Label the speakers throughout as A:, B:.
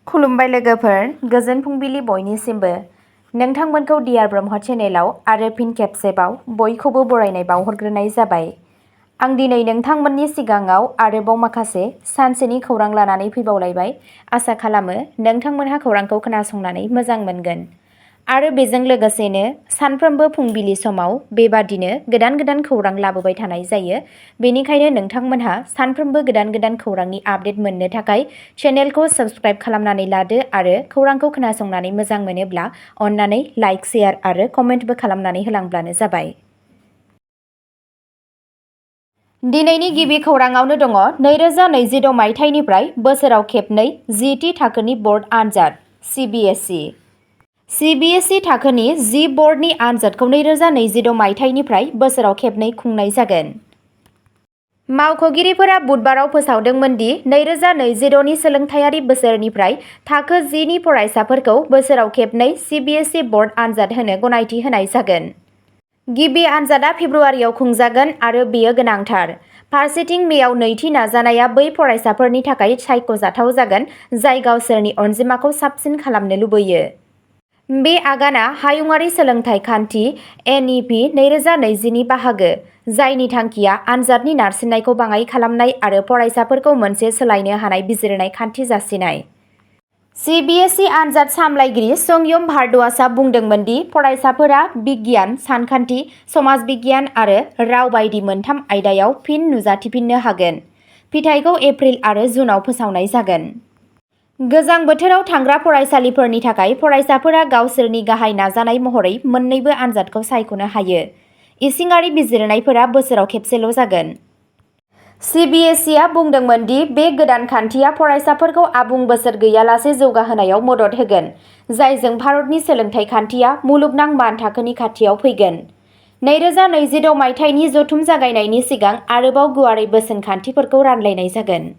A: खुलुमबाय लोगोफोर, गोजोन फुंबिलि बयनिसिमबो। नोंथांमोनखौ डियार ब्रह्म चेनेलाव आरो फिन खेबसेबाव बयखौबो बरायनाय बावहरग्रोनाय जाबाय। आं दिनै नोंथांमोननि सिगाङाव आरोबाव माखासे सानसेनि खौरां लानानै फैबावलायबाय। आसा खालामो नोंथांमोनहा खौरांखौ खोनासंनानै मोजां मोनगोन। आरो बेजों लोगोसेनो सानफ्रोमबो फुंबिलि समाव बेबादिनो गोदान गोदान खौरां लाबोबाय थानाय जायो। बेनिखायनो नोंथांमोनहा सानफ्रोमबो गोदान गोदान खौरांनि आपडेट मोननो थाखाय चेनेलखौ साबस्क्राइब खालामनानै लादो आरो खौरांखौ खोनासंनानै मोजां मोनोब्ला अन्नानै लाइक, शेयार आरो कमेन्टबो खालामनानै होलांब्लानो जाबाय। दिनैनि गिबि खौराङावनो दङ 2026 मायथाइनिफ्राय बोसोराव खेबनै जिथि थाखोनि बर्ड आनजाद CBSE थाखोनि जि बर्डनि आनजादखौ 2026 मायथाइनिफ्राय बोसोराव खेबनै खुंनाय जागोन। मावख'गिरिफोरा बुधबाराव फोसावदोंमोन दि 2026 नि सोलोंथायारि बोसोरनिफ्राय थाखो 10 नि फरायसाफोरखौ बोसोराव खेबनै CBSE बर्ड आनजाद होनो गनायथि होनाय जागोन। गिबि आनजादा फेब्रुवारियाव खुंजागोन आरो बेयो गोनांथार। फारसेथिं मेयाव नैथि नाजानाया बै फरायसाफोरनि थाखाय सायख'जाथाव जागोन जाय गावसोरनि अनजिमाखौ साबसिन खालामनो लुबैयो। बे आगाना हायुङारि सोलोंथाइ खान्थि NEP 2020 नि बाहागो, जायनि थांखिया आनजादनि नारसिननायखौ बाङाइ खालामनाय आरो फरायसाफोरखौ मोनसे सोलायनो हानाय बिजिरनाय खान्थि जासिनाय। CBSE आनजाद सामलायगिरि संयम भारद्वाजआ बुंदोंमोन दि फरायसाफोरा बिगियान, सानखान्थि, समाज बिगियान आरो राव बायदि मोनथाम आयदायाव फिन नुजाथिफिननो हागोन। फिथायखौ एप्रिल आरो जुनआव फोसावनाय जागोन। गोजां बोथोराव थांग्रा फरायसालिफोरनि थाखाय फरायसाफोरा गावसोरनि गाहाय नाजानाय महरै मोन्नैबो आनजादखौ सायख'नो हायो। इसिङारि बिजिरनायफोरा बोसोराव खेबसेल' जागोन। CBSEआ बुंदोंमोन दि बे गोदान खान्थिया फरायसाफोरखौ आबुं बोसोर गैयालासे जौगाहोनायाव मदद होगोन, जायजों भारतनि सोलोंथाइ खान्थिया मुलुगनां मानथाखोनि खाथियाव फैगोन। 2026 मायथाइनि जथुम जागायनायनि सिगां आरोबाव गुवारै बोसोन खान्थिफोरखौ रानलायनाय जागोन।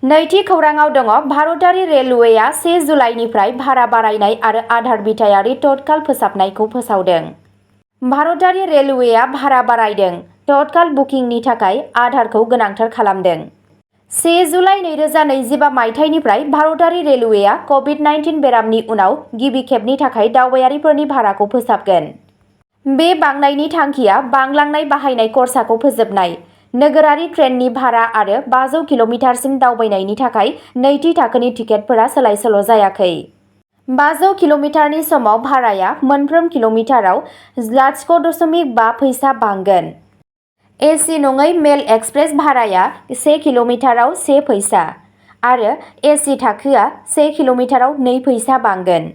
A: नैथि खौराङाव दङ भारतारि रेलवेआ 1 जुलाइनिफ्राय भारा बारायनाय आरो आधार बिथायारि तत्काल फोसाबनायखौ फोसावदों। भारतारि रेलवेआ भारा बारायदों, तत्काल बुकिंनि थाखाय आधारखौ गोनांथार खालामदों। 1 जुलाइ 2025 मायथाइनिफ्राय भारतारि रेलवेआ कभिड-19 बेरामनि उनाव गिबि खेबनि थाखाय दावबायारिफोरनि भाराखौ फोसाबगोन। बे बांनायनि थांखिया बांलांनाय बाहायनाय खरसाखौ फोजोबनाय। नोगोरारि ट्रेननि भारा आरो 500 किल'मिटारसिम दावबायनायनि थाखाय नैथि थाखोनि टिकेटफोरा सोलाय-सोल' जायाखै। 500 किल'मिटारनि समाव भाराया मोनफ्रोम किल'मिटाराव 0.5 फैसा बांगोन। AC नङै मेल एक्सप्रेस भाराया 1 किल'मिटाराव 1 फैसा आरो AC थाखोआ 1 किल'मिटाराव 2 फैसा बांगोन।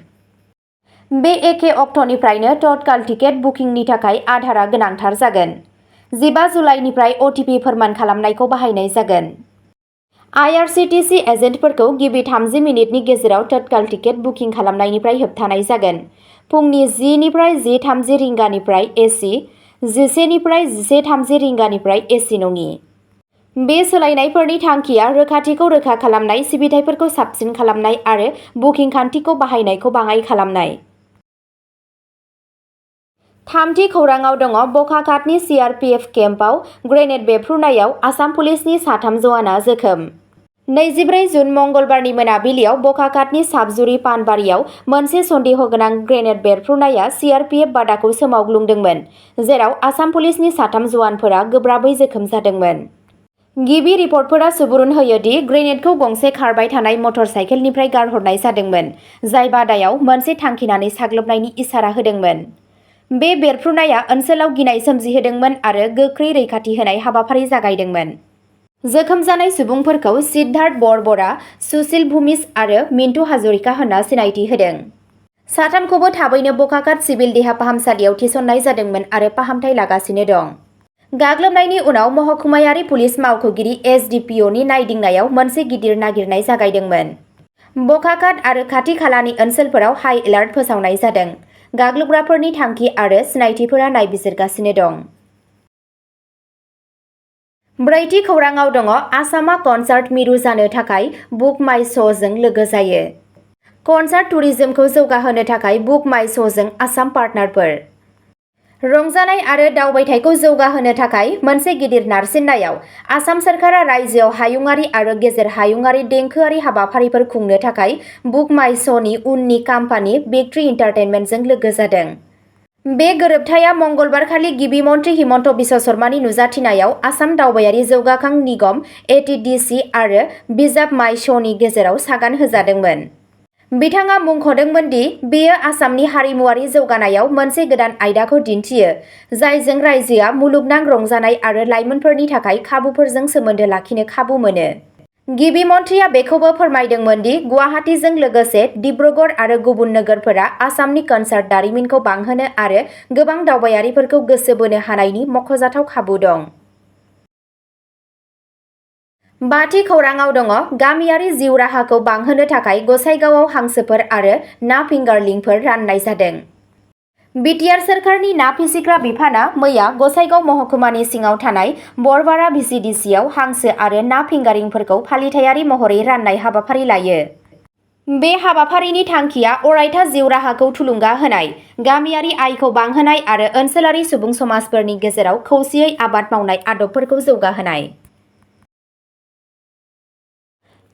A: बे एखे अक्ट'निफ्रायनो तत्काल टिकेट बुकिंनि थाखाय आधारआ गोनांथार जागोन। 15 जुलाइनिफ्राय OTP फोरमान खालामनायखौ बाहायनाय जागोन। IRCTC एजेन्टफोरखौ गिबि 30 मिनिटनि गेजेराव तत्काल टिकेट बुकिं खालामनायनिफ्राय होबथानाय जागोन। फुंनि 10 निफ्राय 10:30 रिंगानिफ्राय AC, 11 निफ्राय 11:30 रिंगानिफ्राय AC नङि। बे सोलायनायफोरनि थांखिया रोखाथिखौ रोखा खालामनाय, सिबिथाइफोरखौ साबसिन खालामनाय आरो बुकिं खान्थिखौ बाहायनायखौ बाङाइ खालामनाय। थामथि खौराङाव दङ बकाखातनि CRPF केम्पआव ग्रेनेड बेफ्रुनायाव आसाम पुलिसनि 3 जवाना जोखोम। 24 जुन मंगलबारनि मोनाबिलियाव बकाखातनि साबजुरि पानबारियाव मोनसे सन्देह गोनां ग्रेनेड बेरफ्रुनाया CRPF बादाखौ सोमावग्लुंदोंमोन, जेराव आसाम पुलिसनि 3 जवानफोरा गोब्राबै जोखोम जादोंमोन। गिबि रिपर्टफोरा सुबुरुन होयो दि ग्रेनेडखौ गंसे खारबाय थानाय मटर साइकेलनिफ्राय गारहरनाय जादोंमोन, जाय बादायाव मोनसे थांखिनानै साग्लोबनायनि इसारा होदोंमोन। बे बेरफ्रुनाया ओनसोलाव गिनाय सोमजिहोदोंमोन आरो गोख्रै रैखाथि होनाय हाबाफारि जागायदोंमोन। जोखोम जानाय सुबुंफोरखौ सिद्धार्थ बरबरा, सुशील भूमिज आरो मिन्टु हाजरिका होनना सिनायथि होदों। 3खौबो थाबैनो बकाखात सिभिल देहा फाहामसालियाव थिसननाय जादोंमोन आरो फाहामथाय लागासिनो दं। गाग्लोबनायनि उनाव महकुमायारि पुलिस मावख'गिरि SDPOनि नायदिंनायाव मोनसे गिदिर नागिरनाय जागायदोंमोन। बकाखात आरो खाथि-खालानि ओनसोलफोराव हाइ एलार्ट फोसावनाय जादों। गाग्लोबग्राफोरनि थांखि आरो सिनायथिफोरा नायबिजिरगासिनो दं। ब्रैथि खौराङाव दङ आसामआ कनसार्ट मिरु जानो थाखाय बुक माय श'जों लोगो जायो। कनसार्ट टुरिजमखौ जौगाहोनो थाखाय बुक माय श'जों आसाम पार्टनारफोर। रंजानाय आरो दावबायथायखौ जौगाहोनो थाखाय मोनसे गिदिर नारसिननायाव आसाम सोरखारा रायजोआव हायुङारि आरो गेजेर हायुङारि देंखोआरि हाबाफारिफोर खुंनो थाखाय बुक माइ श'नि उननि कम्पानि बिग थ्री एन्टारटेनमेन्टजों लोगो जादों। बे गोरोबथाया मंगलबारखालि गिबि मन्थ्रि हिमन्त बिश्व शर्मानि नुजाथिनायाव आसाम दावबायारि जौगाखां निगम (एटीडीसी) आरो बिजाब माइ श'नि गेजेराव सागान होजादोंमोन। बिथाङा मुंख'दोंमोन दि बेयो आसामनि हारिमुआरि जौगानायाव मोनसे गोदान आयदाखौ दिन्थियो, जायजों रायजोआ मुलुगनां रंजानाय आरो लाइमोनफोरनि थाखाय खाबुफोरजों सोमोन्दो लाखिनो खाबु मोनो। गिबि मन्थ्रिया बेखौबो फोरमायदोंमोन दि गुवाहाटीजों लोगोसे डिब्रुगड़ आरो गुबुन नोगोरफोरा आसामनि कनसार्ट दारिमिनखौ बांहोनो आरो गोबां दावबायारिफोरखौ गोसो बोनो हानायनि मख'जाथाव खाबु दं। बाथि खौरांआव दङ गामियारि जिउ राहाखौ बांहोनो थाखाय गसाइगावआव हांसोफोर आरो ना फिंगारलिंफोर राननाय जादों। बिटिआर सोरखारनि ना फिसिग्रा बिफाना मैया गसाइगाव महकुमानि सिङाव थानाय बरबारा भिसिडिसिआव हांसो आरो ना फिंगारिंफोरखौ फालिथायारि महरै राननाय हाबाफारि लायो। बे हाबाफारिनि थांखिया अरायथा जिउ राहाखौ थुलुंगा होनाय, गामियारि आयखौ बांहोनाय आरो ओनसोलारि सुबुं समाजफोरनि गेजेराव खौसेयै आबाद मावनाय आदबफोरखौ जौगाहोनाय।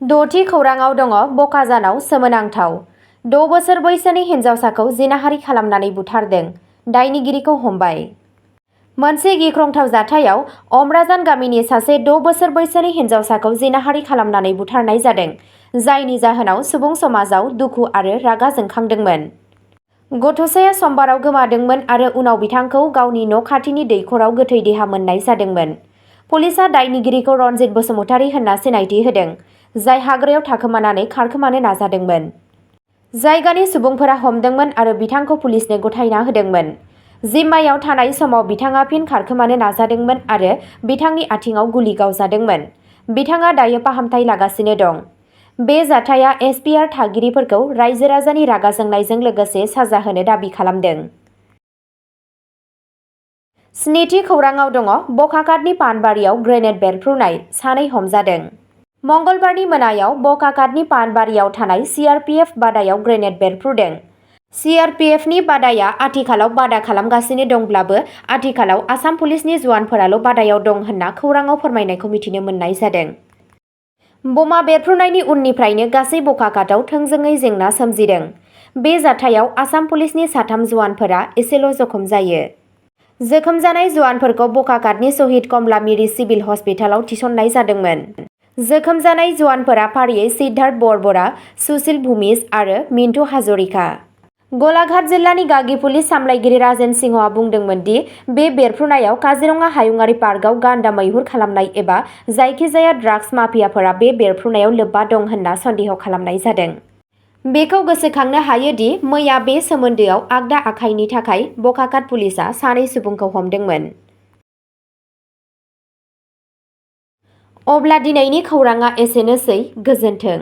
A: द'थि खौरांआव दङ बकाजानाव सोमोनांथाव 6 बोसोर बैसोनि हिन्जावसाखौ जिनाहारि खालामनानै बुथारदों, दायनिगिरिखौ हमबाय। मोनसे गिख्रंथाव जाथायाव अमराजान गामिनि सासे 6 बोसोर बैसोनि हिन्जावसाखौ जिनाहारि खालामनानै बुथारनाय जादों, जायनि जाहोनाव सुबुं समाजाव दुखु आरो रागा जोंखांदोंमोन। गथ'साया समबाराव गोमादोंमोन आरो उनाव बिथांखौ गावनि न' खाथिनि दैखराव गोथै देहा मोननाय जादोंमोन। पुलिसआ दायनिगिरिखौ रनजित बसुमतारी होनना सिनायथि होदों, जाय हाग्रायाव थाखोमानानै खारखोमानो नाजादोंमोन। जायगानि सुबुंफोरा हमदोंमोन आरो बिथांखौ पुलिसनो गथायना होदोंमोन। जिम्मायाव थानाय समाव बिथाङा फिन खारखोमानो नाजादोंमोन आरो बिथांनि आथिंआव गुलि गावजादोंमोन। बिथाङा दायो फाहामथाय लागासिनो दं। बे जाथाया एसपिआर थागिरिफोरखौ रायजो-राजानि रागा जोंनायजों लोगोसे साजा होनो दाबि खालामदों। स्निथि खौरांआव दङ बकाखातनि पानबारियाव ग्रेनेड बेरफ्रुनाय, 2 हमजादों। मंगलबारनि मोनायाव बकाखातनि पानबारियाव थानाय सीआरपीएफ बादायाव ग्रेनेड बेरफ्रुदों। सीआरपीएफनि बादाया आथिखालाव बादा खालामगासिनो दंब्लाबो आथिखालाव आसाम पुलिसनि जवानफोराल' बादायाव दं होनना खौरांआव फोरमायनायखौ मिथिनो मोननाय जादों। बमा बेरफ्रुनायनि उननिफ्रायनो गासै बकाखातआव थोंजोङै जेंना सोमजिदों। बे जाथायाव आसाम पुलिसनि 3 जवानफोरा एसेल' जखम जायो। जोखोम जानाय जवानफोरखौ बकाखातनि शहीद कमला मिरि सिभिल हस्पिटालाव थिसननाय जादोंमोन। जोखोम जानाय जवानफोरा फारियै सिद्धार्थ बरबरा, सुशील भूमिज आरो मिन्टु हाजरिका। गलाघाट जिल्लानि गागि पुलिस सामलायगिरि राजेन सिंहआ बुंदोंमोन दि बे बेरफ्रुनायाव काजिरङा हायुङारि पार्कआव गान्दा मैहुर खालामनाय एबा जायखिजाया ड्राग्स माफियाफोरा बे बेरफ्रुनायाव लोब्बा दं होनना सन्देह खालामनाय जादों। बेखौ गोसोखांनो हायो दि मैया बे सोमोन्दोआव आगदा आखाइनि थाखाय बकाखात पुलिसआ 2 सुबुंखौ हमदोंमोन। अब्ला दिनैनि खौरांआ एसेनोसै, गोजोन्थों।